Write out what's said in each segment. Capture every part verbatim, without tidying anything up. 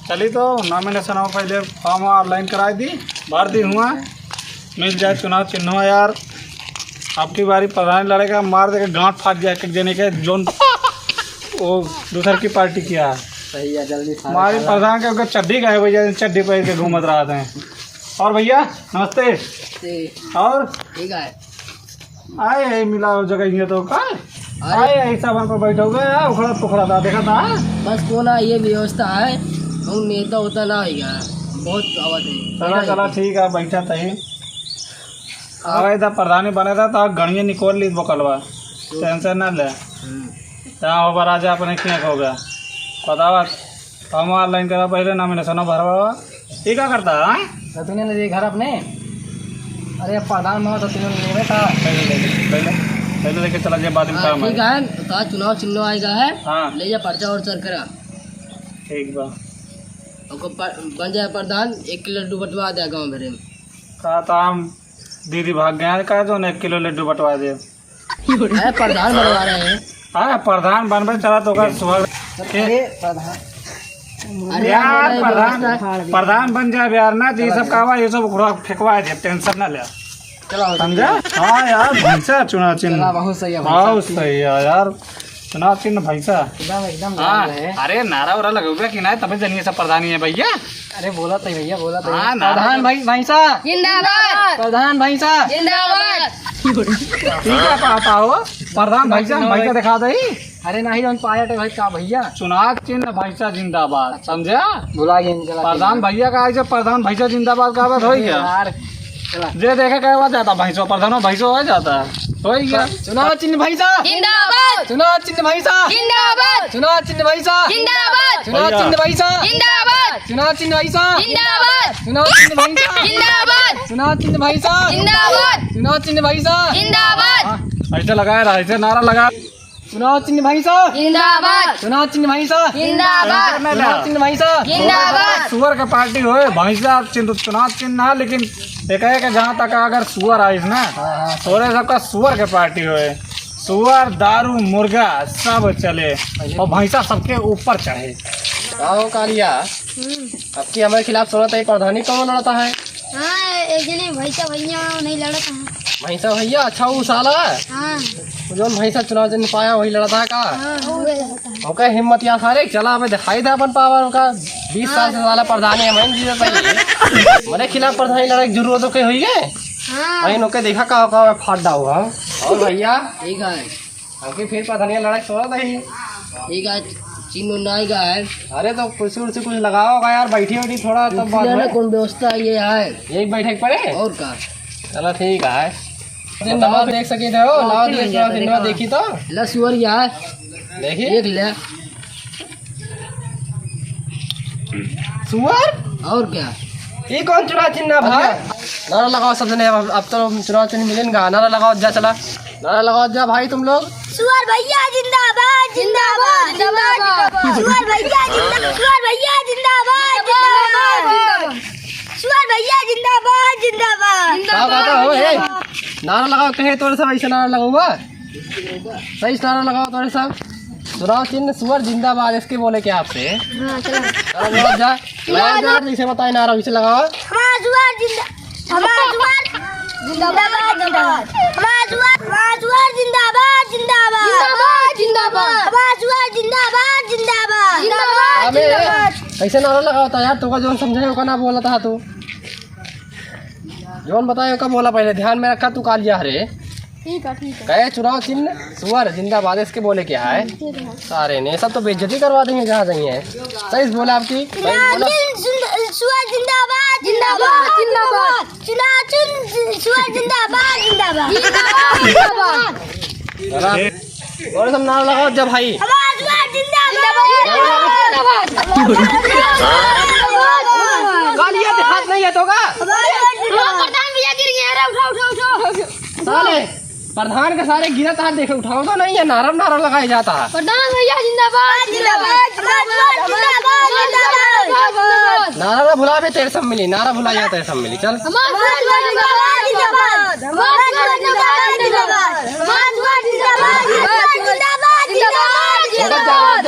चली तो nomination हो, पहले form online कराई दी, भर दी हुआ, मिल जाए चुनाव चिन्ह यार। अब की बारी प्रधान लड़ेगा, मार देके गांठ फाट जाए एक जने के, जोन वो दूसर की पार्टी किया है। सही है, जल्दी फाड़ हमारे डाला। प्रधान के ओकर चड्डी गायब हो जाए, चड्डी पहन के घूमत रहत हैं। और भैया नमस्ते। नमस्ते। और ठीक है। आए है मिला जगह ये तो का? अरे। आए है सामान पर बैठो गए, आ, उखड़ा पुखड़ा था, देखा था? बस कोना ये व्यवस्था है, हम नेता उता ना होइगा, बहुत आवत है। चला, चला, ठीक है, बैठा तही। हाँ। अरे इधर प्रधानी बने था तो गणिये निकोल ली बकलवा, tension ना ले। हम्म। यहाँ होगा राजा अपने खेत होगा, बतावा। हम online करा पहले nomination भरवा। ये का करता है, हाँ? तो तूने ले घर अपने? अरे प्रधान में तो तूने लेवे था। पहले लेके, पहले, पहले लेके चला जाए, बाद में हाँ, काम ठीक है। है, तो आज चुनाव चिन्ह आएगा है। हाँ। ले जा पर्चा और सर करा। ठीक बा। ओको प-, बन जाए प्रधान, एक किलो लड्डू बंटवा दे गाँव भरे में। का तो हम दीदी भाग गया है, का जो एक किलो लड्डू बंटवा दे। अरे प्रधान बनवा रहे हैं। हाँ, प्रधान बनबे चला तो ओकर सुहाग। अरे प्रधान। अरे यार, हमारे प्रधान, दोस्त है। प्रधान बन जाए यार ना, ये सब कहवा, ये सब उखड़ा फेंकवा दे, tension ना ले। चलो, समझा? हाँ यार, भैंसा चुनाव चिन्ह। चला, बहुत सही है, भैंसा। बहुत सही है यार, चुनाव चिन्ह भैंसा। एकदम, एकदम हाँ, जान रहे। अरे नारा वारा लगौबे कि नहीं, तबे जनिए सब प्रधानी है भैया। अरे बोला तो भैया, बोला तो। हाँ, नारा प्रधान भाई, भैंसा। जिंदाबाद। प्रधान भैंसा। जिंदाबाद। ठीक है, पापा हो। प्रधान भैंसा, भैंसा दिखा दे। अरे नहीं, हम पाया टे भाई का भैया। चुनाव चिन्ह भैंसा जिंदाबाद, समझा? भुला गए इनके प्रधान भैया का, ऐसे प्रधान भैंसा जिंदाबाद का बात होई क्या? यार, चला। जे देखे के बाद जाता भैंसो, प्रधानो भैंसो हो जाता। होई क्या? चुनाव चिन्ह भैंसा। जिंदाबाद। चुनाव चिन्ह भैंसा। जिंदाबाद। चुनाव चिन्ह भैंसा। जिंदाबाद। चुनाव चिन्ह भैंसा। जिंदाबाद। चुनाव चिन्ह भैंसा। जिंदाबाद। चुनाव चिन्ह भैंसा। जिंदाबाद। चुनाव चिन्ह भैंसा। जिंदाबाद। चुनाव चिन्ह भैंसा। जिंदाबाद। हाँ, ऐसे लगाया रहा, ऐसे नारा लगा। चुनाव चिन्ह भैंसा। जिंदाबाद। चुनाव चिन्ह भैंसा। जिंदाबाद। चुनाव चिन्ह भैंसा। जिंदाबाद। सुअर के पार्टी होए, भैंसा चिन्ह, चुनाव चिन्ह ना, लेकिन एक है कि जहाँ तक अगर सुअर आइस ना, हाँ, हाँ। तोरे सबका सुअर के पार्टी होए। सुअर, दारू, मुर्गा सब चले और भैंसा सबके ऊपर चढ़े। का हो कालिया, हम्म। अब की हमारे खिलाफ सुनत है, प्रधानी कौन लड़ता है? हाँ, एक जने भैंसा भैया नहीं लड़त हैं। भैंसा भैया, अच्छा वो साला? हाँ। वो जौन भैंसा चुनाव चिन्ह पाया वही लड़ता है का? हाँ, वो लड़ता है। ओके, हिम्मत या सारे, चला अबे दिखाई दे अपन पावर का। बीस साल से साला प्रधानी है, मैं नहीं जीता था। मेरे खिलाफ प्रधानी लड़ाई की जरूरत हो के हुई है? हाँ। भाई, इनके देखा का, का फाट डाऊंगा। और भैया? ठीक है। हमके फिर पता नहीं लड़ाई छोड़ा था ही। ठीक है, चिन्ह उन्ह आएगा है। अरे तो कुर्सी उर्सी कुछ लगाओ का यार, बैठी बैठी थोड़ा तब कुर्सी बात है ना, है। कौन व्यवस्था ये है? यही बैठे के पड़े? और का? चला ठीक है। बताओ, देख सके थे हो, लाओ, देखी तो। ला सुअर यार। देखी? देख ले। सुअर? और क्या? ये कौन चुनाव चिन्ह है भाई? नारा लगाओ सब जने, अब, अब तो चुनाव चिन्ह मिलेगा। नारा लगाओ, जा चला। नारा लगाओ, जा भाई तुम लोग। सुअर भैया जिंदाबाद, जिंदाबाद, जिंदाबाद। सुअर भैया जिंदा-, सुअर भैया जिंदाबाद, जिंदाबाद। सुअर भैया जिंदाबाद, जिंदाबाद। क्या बात है, हो, हे? नारा लगाओ, कहे तोरे सब ऐसे नारा लगाओ। सही से नारा लगाओ तोरे सब। चुनाव चिन्ह सुअर जिंदाबाद, इसके बोले क्या आपसे? हाँ, चलो। चलो, बोलो जा। चुनाव चिन्ह। जैसे बताए नारा, वैसे लगाओ। हमारा सुअर जिंदा-, हमारा सुअर जिंदाबाद, जिंदाबाद। हमारा सुअर, हमारा सुअर जिंदाबाद, जिंदाबाद। जिंदाबाद, जिंदाबाद। हमारा सुअर जिंदाबाद, जिंदाबाद। जिंदाबाद, अबे, जिंदाबाद। ऐसे नारा लगाओ था यार, तोका जौन समझाए ओका ना बोला था तू। जौन बताए ओका बोला पहले, ध्यान में रखा तू कालिया रे। ठीक है, ठीक है। कहे चुनाव चिन्ह सुअर जिंदाबाद, इसके बोले क्या है? ठीक है। सारे ने सब तो बेइज्जती करवा देंगे जहाँ जाइए। सही से बोला आपकी। चुनाव चिन्ह सुंद-, सुअर जिंदाबाद, जिंदाबाद, जिंदाबाद। चुनाव चिन्ह सुअर जिंदाबाद, जिंदाबाद। जिंदाबाद, जिंदाबाद। चला। और सब नारा लगाओ जब भाई। हमारा सुअर जिंदाबाद, जिंदाबाद। कालिया देखात नहीं है तो का? हमारा सुअर जिंदाबाद। प्रधान भैया गिर गया रे, उठाओ, उठाओ, उठाओ। साले, प्रधान के सारे गिरत हाथ देखे, उठाओ तो नहीं है, नारा, नारा लगाया जाता है। प्रधान भैया जिंदाबाद, जिंदाबाद, जिंदाबाद, जिंदाबाद, जिंदाबाद। नारा ना भुलावे, तेरे सब मिली, नारा भुला जाता है, सब मिली, चल। हमारा सुअर जिंदाबाद, जिंदाबाद, हमारा सुअर जिंदाबाद, जिंदाबाद, हमारा सुअर जिंदाबाद, जिंदाबाद, जिंदाबाद, जिंदाबाद।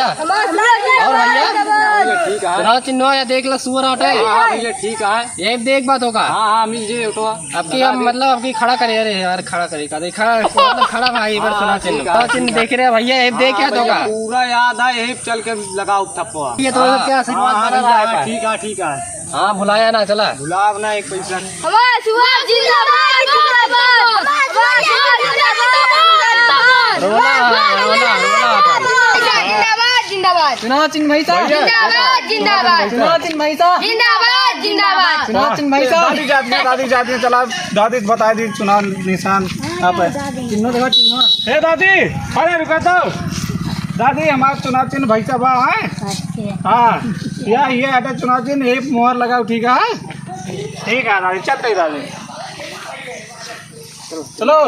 और भैया? ठीक है। चुनाव चिन्ह या देख ला, सुअर आटे। हाँ, हाँ भैया, ठीक है। ये देख बात होगा। हाँ, हाँ, मिल जाए ऑटो। अब की लगा हम दे। मतलब अब की खड़ा करे, अरे यार, खड़ा करे का देखा, मतलब खड़ा भाई, एक बार हाँ, चुनाव चिन्ह। ठीक है, चुनाव चिन्ह ठीक है। देख रहे हैं भैया, ये देख हाँ, क्या भैया, होगा। पूरा याद है, यही चल के लगाओ ठप्पो। ये तो हाँ, क्या आशीर्वाद हाँ, बना भैया, रहा है हाँ, भाई। ठीक है, ठीक है। हाँ, भुलाया ना, चला। भुलाव ना एक पैसा। हमारा सुभाष जिंदाबाद, जिंदाबाद। हमारा सुभाष जिंदाबाद, जिंदाबाद। रोला, रोला, रोला। जिंदाबाद, जिंदाबाद। चुनाव चिन्ह भैंसा। भैया। जिंदाबाद, जिंदाबाद। चुनाव चिन्ह भैंसा। जिंदाबाद, जिंदाबाद। चुनाव चिन्ह भैंसा। दादी जाती है, दादी जाती है, चला, दादी बता दी चुनाव निशान आप है। चिन्ह देखो, चिन्ह। ए दादी, अरे रुका तो। दादी, हमारा चुनाव चिन्ह भैंसा बा है। अच्छा। हाँ, या ये आटा चुनाव चिन्ह, एक मोहर लगाओ, ठीक है? ठीक है दादी, चलते ही दादी। चलो,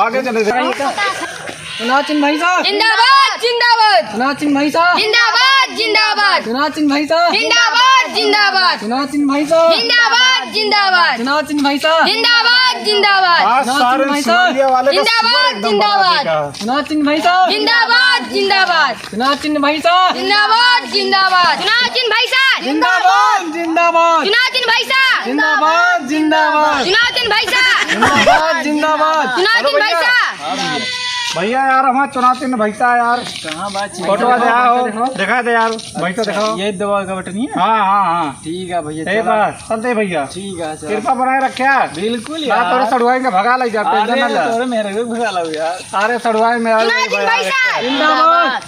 आगे चले। चुनाव चिन्ह भैंसा। जिंदाबाद, जिंदाबाद। चुनाव चिन्ह भैंसा। जिंदाबाद, जिंदाबाद। चुनाव चिन्ह भैंसा। जिंदाबाद, जिंदाबाद। चुनाव चिन्ह भैंसा। जिंदाबाद, जिंदाबाद। चुनाव चिन्ह भैंसा। जिंदाबाद, जिंदाबाद। आज चुनाव चिन्ह सारे भैंसा। सिमरिया वाले का जिंदाबाद, सुअर एकदम बना जिंदाबाद। देगा। चुनाव चिन्ह भैंसा। जिंदाबाद, जिंदाबाद। चुनाव चिन्ह भैंसा। जिंदाबाद, जिंदाबाद। चुनाव चिन्ह भैंसा। जिंदाबाद, जिंदाबाद। चुनाव चिन्ह भैंसा। जिंदाबाद, जिंदाबाद। चुनाव चिन्ह भैंसा। जिंदाबाद, जिंदाबाद। चुनाव चिन्ह भैंसा। भैया यार, हमारा चुनाव चिन्ह भैंसा यार। कहाँ बात? फोटो आ जाओ, दिखा दे यार, भैंसा दिखाओ। ये दबा का बटन ही है? हाँ, हाँ, हाँ। ठीक है भैया, ए चला। बस, चलते भैया। ठीक है, चला। कृपा बनाए रखे यार। बिल्कुल ना, यार। तोरे सड़ुआई के भगा ले जाते हैं, अरे, जाना ला। तोरे मेरे को भगा लो यार। अरे, सड़ुआई में आ चुनाव चिन्ह भैंसा। जिंदाबाद।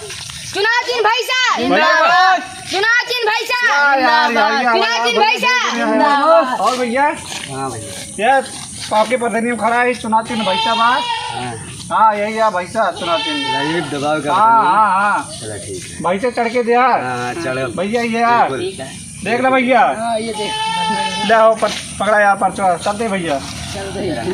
चुनाव चिन्ह भैंसा। जिंदाबाद। चुनाव चिन्ह भैंसा। यार, यार, यार, यार, चुनाव चिन्ह भैंसा। जिंदाबाद। और भैया? हाँ भैया। ये आपके प्रधानी में खड़ा है, चुनाव चिन्ह भैंसा बा। हाँ। हाँ, यही है भैंसा, चुनाव चिन्ह। लाइव दबाव का हाँ, बटन। हाँ, हाँ। चला ठीक है। भैंसे चढ़ के दिया। हाँ, चढ़ो। भैया, ये है। बिल्कुल। देख ले भैया। हाँ, ये देख। ले आओ, प-, पकड़ा यार पर्चा, चलते भैया। चलते हैं।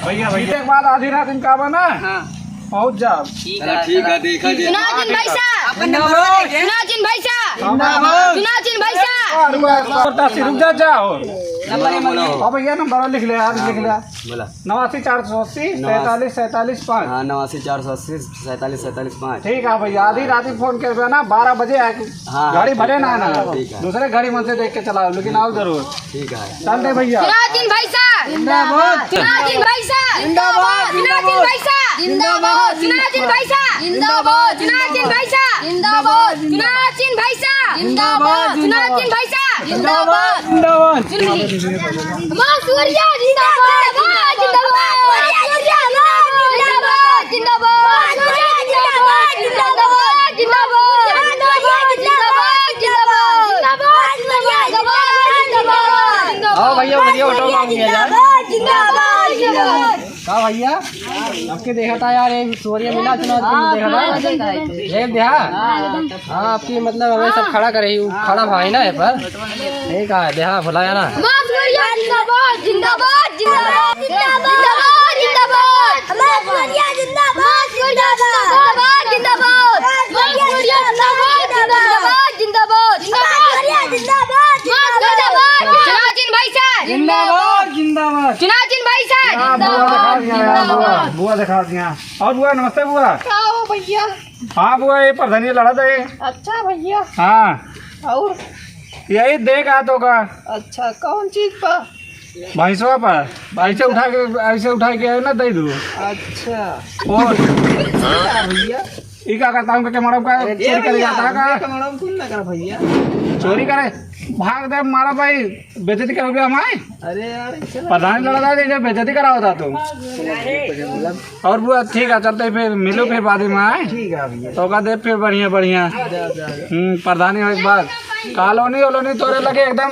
भैया, भैया। एक बात आधी रात इनका बना। हाँ। पहुँच जा। ठीक चला, है, ठीक चला। है, देखा जाए। चुनाव चिन्ह भैंसा। अपन नंबर दे। चुनाव चिन्ह भैंसा। जिंदाबाद। चुनाव चिन्ह भैंसा। रुक जा, रुक जा, जाओ। नंबर, नंबर। अब भैया नंबर लिख ले यार, हाँ, लिख ले। बोला। नवासी चार सौ अस्सी, नवासी। सैंतालीस सैंतालीस पाँच। हाँ, नवासी चार सौ अस्सी, सैंतालीस सैंतालीस पाँच। ठीक है भैया, आधी रात में फोन कर देना, बारह बजे आके हाँ, हाँ, घड़ी ठीक भरे है। ना आना। ठीक है। दूसरे घड़ी मन से देख के चलाओ, लेकिन आओ जरूर। ठीक है। चल दे भैया। चुनाव चिन्ह भैंसा। जिंदाबाद। चुनाव चिन्ह भैंसा। जिंदाबाद, जिंदाबाद। चुनाव चिन्ह भैंसा। जिंदाबाद। चुनाव चिन्ह भैंसा। जिंदाबाद, जिंदाबाद। चुनाव चिन्ह भैंसा। जिंदाबाद, जिंदाबाद। चुनाव चिन्ह भैंसा। जिंदाबाद, जिंदाबाद। चुनाव चिन्ह भैंसा। जिंदाबाद, जिंदाबाद। जिंदाबाद। माँ सूर्या जिंदाबाद, जिंदाबाद। माँ सूर्या जिंदाबाद, जिंदाबाद। जिंदाबाद, जिंदाबाद। आओ भैया, भैया, ऑटो में आ गया यार। जिंदाबाद, जिंदाबाद। का भैया, आपके देखा था यार, एक सूर्य मिला, चुनाव चिन्ह देखा था। हाँ, देखा है। देख दिया? हाँ, आपकी मतलब हमें सब खड़ा करे ही, खड़ा भाई ना ये पर। ठीक है, देहा भुलाया ना। माँ सूर्या जिंदाबाद, जिंदाबाद, जिंदाबाद। जिंदाबाद, जिंदाबाद। माँ सूर्या जिंदाबाद, जिंदाबाद। माँ सूर्या जिंदाबाद, जिंदाबाद। माँ सूर्या जिंदाबाद, जिंदाबाद। माँ सूर्या जिंदाबाद, जिंदाबाद। चुनाव चिन्ह भैंसा। जिंदाबाद, जिंदाबाद। चुनाव चिन्ह भैंसा। हाँ, बुआ दिखा दिया, जिंदाबाद। बुआ, बुआ दिखा दिया। और बुआ, नमस्ते बुआ। का हो भैया? हाँ बुआ, ये प्रधानी लड़ा था ये। अच्छा भैया। हाँ। और? यही देख आ तो का। अच्छा, कौन चीज पा? भैंसवा पा। ऐसे उठा के, ऐसे उठा के ना दे दू। अच्छा। और? भैया। ई का करता हूँ, कमड़म का अरे चोरी करे भैया, जाता है का? कमड़म कुल ना कर भैया। चोरी करे, भाग दे, मारा भाई, बेइज्जती करोगे हमारे? अरे यार, ऐसे ना प्रधान लड़ा था, जैसे बेइज्जती कराओ था तुम। और वो ठीक है, चलते फिर मिलो फिर बाद में, आए? ठीक है भैया। तो का दे फिर बढ़िया, बढ़िया। जा, जा, जा। हम्म, प्रधानी हो एक बार। कॉलोनी वॉलोनी तोरे लगे एकदम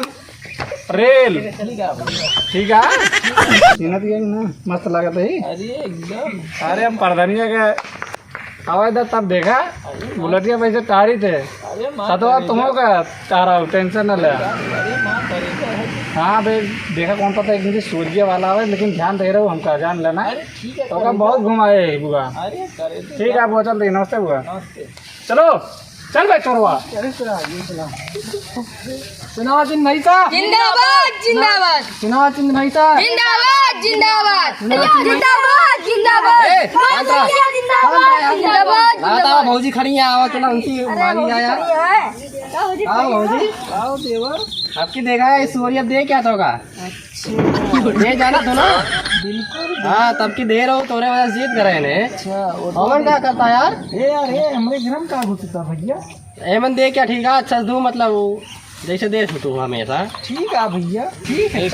रेल। ठीक है भैया। ठीक है? सीना तो ये ना, मस्त लागत है। अरे एकदम। अरे हम प्रधानिया के आवाज दा तब देखा, बुलेटिया पे से टारी थे। अरे माँ सतवा करे तुमो जा। का तारा हो, टेंशन न ले। अरे माँ करे जा है। हाँ बे, देखा कौन पता एक दिन सूर्य वाला आवे, लेकिन ध्यान दे रहे हो हमका, जान लेना। अरे ठीक है, तो का करे बहुत जा। घुमाए है बुआ। अरे करे जा। ठीक है बुआ, चल रही, नमस्ते बुआ। नमस्ते। चलो, चल बे चोरवा। अरे चला, ये चला। चुनाव चिन्ह भैंसा। जिंदाबाद, जिंदाबाद। चुनाव चिन्ह भैंसा। जिंदाबाद, जिंदाबाद। चुनाव चिन्ह भैंसा। जिंदाबाद, जिंदाबाद। ए, शांत रहो। जिंदाबाद, शांत रहो। जिंदाबाद। हाँ, तो भौजी खड़ी है, आवा, चला, उनकी अरे, मारी भौजी आया। खड़ी है। आओ भौजी। आओ देवर। अब की देखा है, सूर्य दे क्या तो का? अच्छा। ये जाना तो ना? बिल्कुल। हाँ, तब की देर हो, तोरे वजह से जीत गए ने। अच्छा, वो तो हमन का करता यार? ए यार, ए, हमरे घर में का घुसता भैया? एमन दे क्या ठीक है, अच्छा से दू, मतलब, जैसे दे तू हमेशा। ठीक है भैया, ठीक है।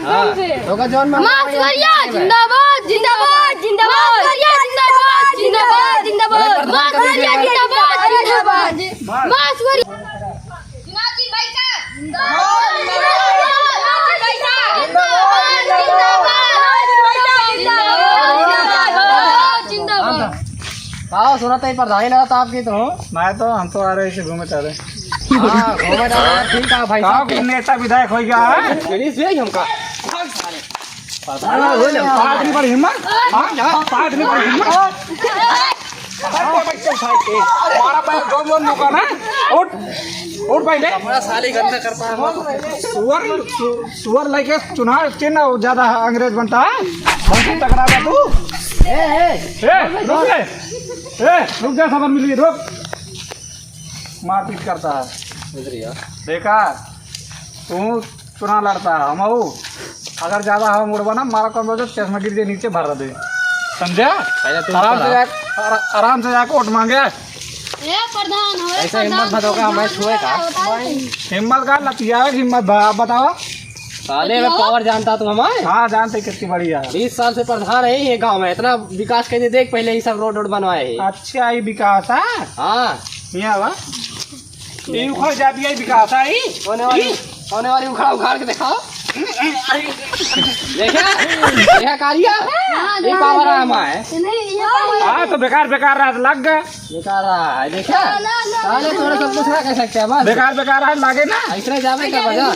हाँ। तो का जौन मन माँ सूर्या जिंदाबाद, जिंदाबाद, जिंदाबाद। माँ सूर्या जिंदाबाद, जिंदाबाद, जिंदाबाद। माँ सूर्या। जिंदाबाद। आओ, सुनत है, प्रधान ना था आपकी तो। मैं तो, हम तो आ रहे इसे घूमे चले। हाँ, घूमे जा रहे हैं, ठीक है भाई साहब। नेता विधायक हो गया है। पुलिस भी आई हमका। पार्टी पर हिम्मत? हाँ? पार्टी पर हिम्मत? अरे, बच्चे उठाए के। हमारा पैर जोर जोर मुका ना। उठ, उठ भाई, ले। हमारा साली गंदा करता है। सुअर, सु-, सुअर लेके चुनाव चिन्ह ज्यादा अंग्रेज बनता है। हमसे टकरा जा तू। ए, ए, ए, रुक जा। ए, रुक जा, सबर मिली, रुक। मारपीट करता है। देखा, तू चुनाव लड़ता है, हम हऊ। अगर ज्यादा हवा मुड़बा ना, मारा कौन बजे चश्मा गिर जाए नीचे भर दे, समझे? पहले तू आराम से पकड़ा। जाके, आरा-, आराम से जाके वोट मांगे। ए प्रधान, हमारे ऐसा हिम्मत प्रधान मत होगा, हमारे छुए का। हिम्मत का लतिया है, हिम्मत भा-, बताओ। साले में पावर जानता तू हमारे? हाँ, जानते कितनी बड़ी है। बीस साल से प्रधान है ये गांव में, इतना विकास कैसे देख, पहले ये सब रोड, रोड बनवाए हैं। अच्छा, ये विकास है? हाँ। यहाँ बा। ये उखड़ जाती है, विकास आई। होने वाली, ई? होने वाली उखाड़, उखाड़ के दिखाओ। देखा? देखा कारिया? हाँ, ये पावर है हमारे। नहीं, ये पावर है। हाँ, तो बेकार, बेकार रहा, लग गया। बेकार रहा है, देखा? ला, ला, ला, साले ला, तोरे ला, सब कुछ ना कर सकते हैं, बस। बेकार, बेकार रहा, लागे ना। ऐसे जावे का वजह?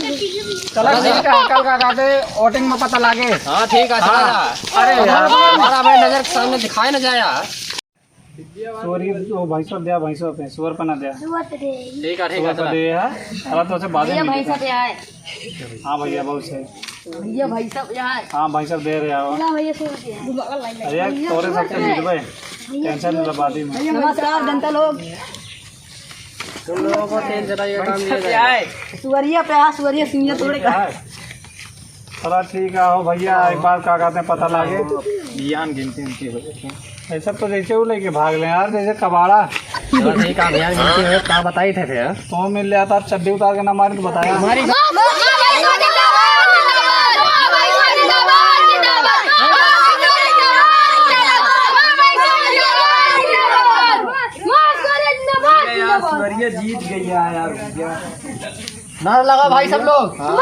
चला, ठीक है, कल का कहते वोटिंग में पता लागे। हाँ, ठीक है, चला। हाँ। अरे यार। हमारा भाई नजर के सामने दिखाए ना जाए यार। सूअर की, वो भैंसवा द्या, भैंसवा पे, सूअर पे ना द्या। सूअर पे दे। ठीक है, ठीक है, सूअर पे चला। दे है। अरे तो उसे बाद में भैया, भैंसा पे आए। हाँ भैया, बहुत सही। भैया, भैंसा पे आए। हाँ, भैंसा दे रहे हो। ना भैया, सूअर पे आए। अरे, भैया, तोरे सूअर सबसे पे। मिलबे। भैया, टेंशन सूअर ले, बाद में। नमस्कार जनता लोग। तुम लोगों को तेल जलाइए, काम दिया जाएगा। सुअरिया पे आ, सुअरिया सिंगिया तोड़े का। चला ठीक है, हो भैया, एक बार का कहते हैं, पता लागे। बियान गिनती उनकी हो जाती है। ऐसा तो जैसे वो लेके भाग ले यार, जैसे कबाड़ा। चला ठीक है, बियान गिनती हो, का बताई थे फिर? तो मिल जाता, चड्डी उतार के ना मारी तो बताया। हमारी सुअरिया जीत गई है यार, भैया। नारा लगा भाई सब लोग। हाँ।